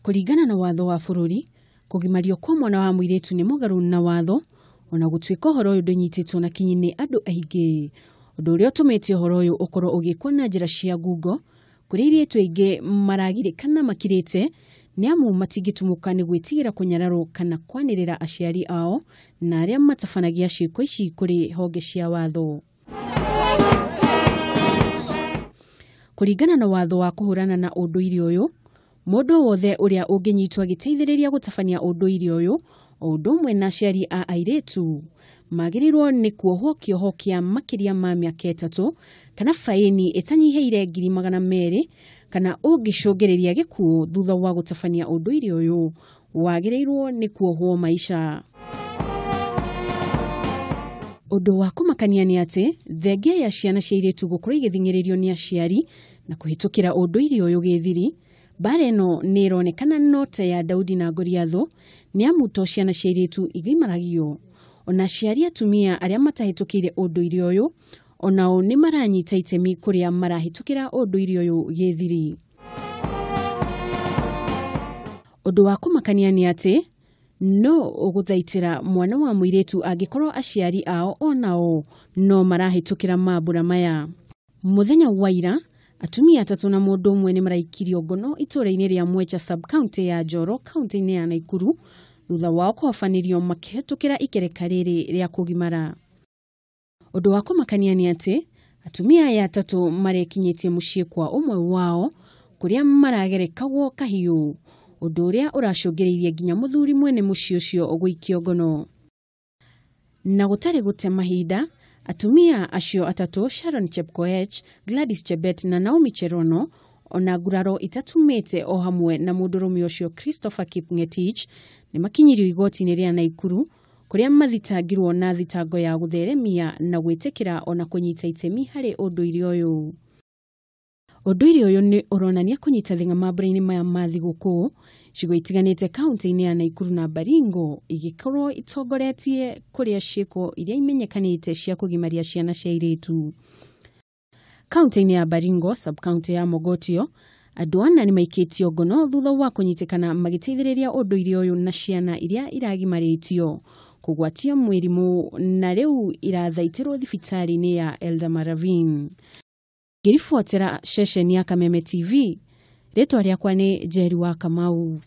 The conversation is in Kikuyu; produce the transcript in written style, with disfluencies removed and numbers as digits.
Kũringana na watho wa bũrũri, kũgimario kwa mwana wa mũirĩtu nĩ mũgarũ na watho, ona gũtuĩka ũhoro ũyũ ndũnyitĩtwo na kinyi nĩ andũ aingĩ. Ũndũ ũrĩa ũtũmĩte ũhoro ũyũ ũkorwo ũgĩkwo na njĩra cia ngungo, kũrĩa airĩtu aingĩ maragirĩka na makirĩte nĩ amu matingĩtumũka nĩ gwĩtigĩra kũnyararwo kana kwanĩrĩra aciari ao na arĩa matabanagia ciĩko ici kũrĩ honge cia watho. Kũringana na watho wa kũhũrana na ũndũire ũyũ, mũndũ wothe ũrĩa ũngĩnyitwo agĩteithĩrĩria gũtabania ũndũire ũyũ o ũndũ ũmwe na aciari a airĩtu magĩrĩirwo nĩ kuohwo kĩoho kĩa makĩria ma mĩaka 3 kana baĩni ĩtanyihĩire 200,000 kana ũngĩcũngĩrĩria gĩkuũ thutha wa gũtabania ũndũire ũyũ wagĩrĩirwo nĩ kuohwo maica. Ũndũ wa kũmakania nĩ atĩ thengia ya ciana cia airĩtu gũkorwo igĩthing'ĩrĩrio nĩ aciari na kũhĩtũkĩra ũndũire ũyũ gĩthiri, mbara ĩno nĩ ĩronekana no ta ya Daudi na Goliathũ, nĩ amu to ciana cia airĩtu igimaragio. Ona aciari atumia arĩa matahĩtũkĩire ũndũire ũyũ onao nĩ maranyita itemi kũrĩa marahĩtũkĩra ũndũire ũyũ gĩthiri. Ũndũ wa kũmakania nĩ atĩ no ũgũthaitĩra mwana wa mũirĩtu angĩkorwo aciari ao onao no marahĩtũkĩra mambũra maya. Mũthenya wa ira, atumia atatũ na mũndũ ũmwe nĩ maraikirio ngono itũũra-inĩ rĩa Mwecha sub-county ya Njoro kaunti-inĩ ya Naikuru thutha wao kũhobanĩrio makĩhĩtũkĩra ikereka rĩrĩ rĩa kũgimara. Ũndũ wa kũmakania nĩ atĩ atumia aya atatũ marekinyĩtie mũciĩ kwa ũmwe wao kũrĩa maragerekagwo kahiũ, ũndũ ũrĩa ũracũngĩrĩirie nginya mũthuri mwene mũciĩ ũcio gũikio ngono. Na gũtarĩ gũte mahinda, atumia acio atatũ Sharon Chepkoech, Gladys Chebet na Naomi Cherono ona nguraro itatumĩte o hamwe na mũndũrũme ũcio Christopher Kipngetich nĩ makinyirio igoti-inĩ rĩa Naikuru kũrĩa mathitangirwo na thitango ya gũtheremia na gwĩtĩkĩra ona kũnyita itemi harĩ ũndũire ũyũ. Ũndũire ũyũ nĩ ũronania kũnyita thing'a mambũra-inĩ maya ma thigũkũ icigo itiganĩte kaunti-inĩ ya Naikuru na Baringo igĩkorwo itongoretie kũrĩa ciĩko iria imenyekanĩte cia kũgimaria ciana cia airĩtu. Kaunti-inĩ ya Baringo sub-county ya Mogotio, andũ ana nĩ maikĩtio ngono thutha wa kũnyitĩkana magĩteithĩrĩria ũndũire ũyũ na ciana iria iragimarĩtio kũgwatio mĩrimũ na rĩu irathaitĩrwo thibitarĩ-inĩ ya Eldama Ravine. Ngĩribotera ceceni ya Kameme TV, rĩtwa rĩakwa nĩ Njeri wa Kamau.